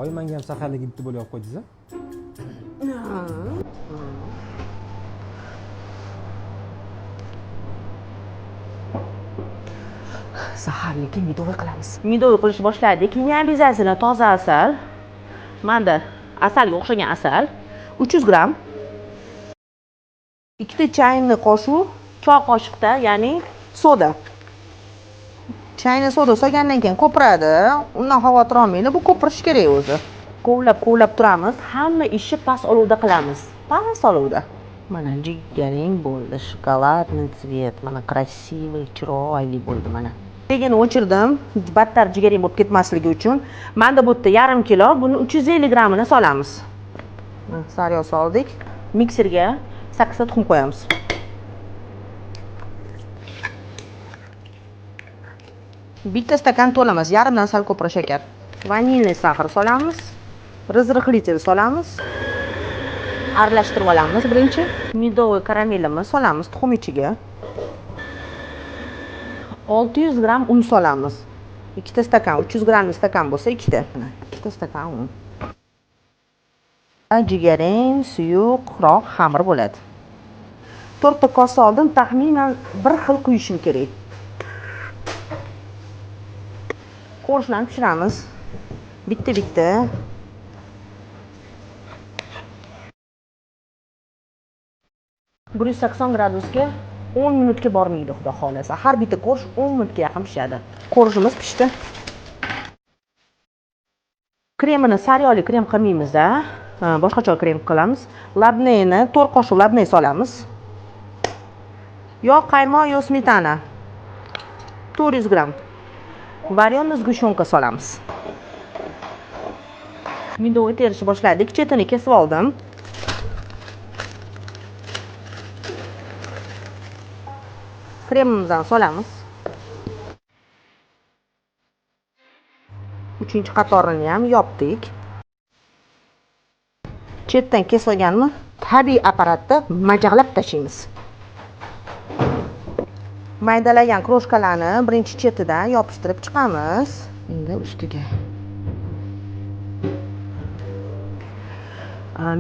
Oyi, manga ham saharlik bitta bo'lib olib qo'ydingiz a? Saharlikka медовый qilamiz. Медовый qilishni boshladik. Не обязательно toza asal. Manda asalga o'xshagan asal 300 gramm. Ikkita chayni qoshiq, choy qoshiqda, ya'ni soda. Chayni soda solgandan keyin ko'piradi. Undan xavotir olmanglar, bu ko'pirishi kerak o'zi. Kovlab kovlab turamiz. Hamma ishni past olovda qilamiz. Past olovda. Mana jigaring bo'ldi, шоколадный цвет, mana красивый, chiroyli bo'ldi mana. Tegini o'chirdim, battar jigaring bo'lib ketmasligi uchun. Manda bu yerda yarim kilo, buni 350 grammini solamiz. Mana, sariyog' soldik. Mikserga 8 ta tuxum qo'yamiz. Bitta stakan to'lamas, yarimdan sal ko'proq shakar. Ванильный сахар solamiz. Разрыхлитель solamiz. Aralashtirib olamiz birinchi. Медовый karamelimizni solamiz tuxum ichiga. 600 gramm un solamiz. Ikkita stakan, 300 grammli stakan bo'lsa ikkita. Mana, ikkita stakan un. Jigaring suyuqroq xamir bo'ladi. To'rtta kosa oldim, taxminan bir xil quyishim kerak. Корж larni pishiramiz. Bitta-bitta. 180 gradusga 10 minutga bormaydi, xudo xohlasa. Har bitta корж 10 minutga yaqin pishadi. Корж imiz pishdi. Kremini sariyog'li krem qilmaymiz a. Boshqacha krem qilamiz. Labneyni 4 qoshiq labney solamiz. Yo qaymoq, yo smetana. 400 gramm. Варёный сгущенка solamiz. Медовый terishni boshladik. Chetini kesib oldim. Kremimizni solamiz. Uchinchi qatorini ham yopdik. Chetdan kesib olganmi, tabiiy apparatda majaqlab tashlaymiz. Maydalagan крошка larni birinchi chetidan yopishtirib chiqamiz. Endi ustiga.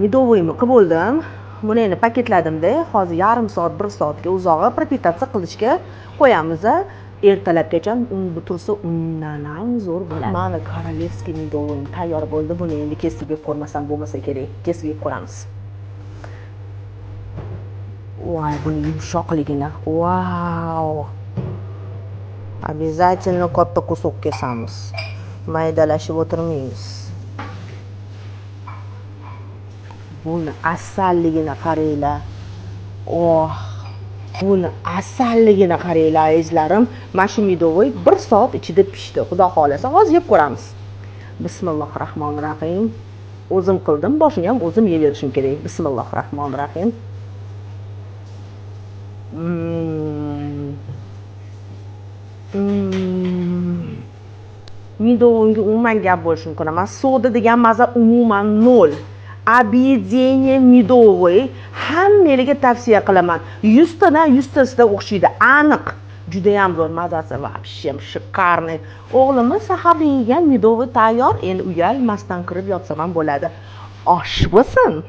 Медовый ni qilib bo'ldim. Buni endi paketladimda, hozir yarim soat, bir soatga uzog'i пропитаться qilishga qo'yamiz. Ertalabgacha un tursa, undan ham zo'r bo'ladi. Mana, королевский медовый tayyor bo'ldi. Buni endi kesib yeb ko'rmasam bo'lmasa kerak. Kesib yeb ko'ramiz. Voy, buni yumshoqligini. Vau! Обязательно katta кусок kesamiz. Maydalashib o'tirmaymiz. Buni asalligini qaranglar. Oh, buni asalligini qaranglar, azizlarim. Mana shu медовый 1 soat ichida pishdi. Xudo xohlasa, hozir yeb ko'ramiz. Bismillahir rohmanir rohim. O'zim qildim, boshini ham o'zim yeverishim kerak. Bismillahir rohmanir rohim. Медовый ga umuman gap bo'lishi mumkin emas. Soda degan maza umuman nol. Объедение медовый hammanglarga tavsiya qilaman. 100 tadan 100 tasida o'xshaydi, aniq. Judayam zo'r mazasi, вообще шикарный. O'g'limiz saharda yegan медовый tayyor, endi uyalmasdan kirib yotsam ham bo'ladi. Osh bo'lsin.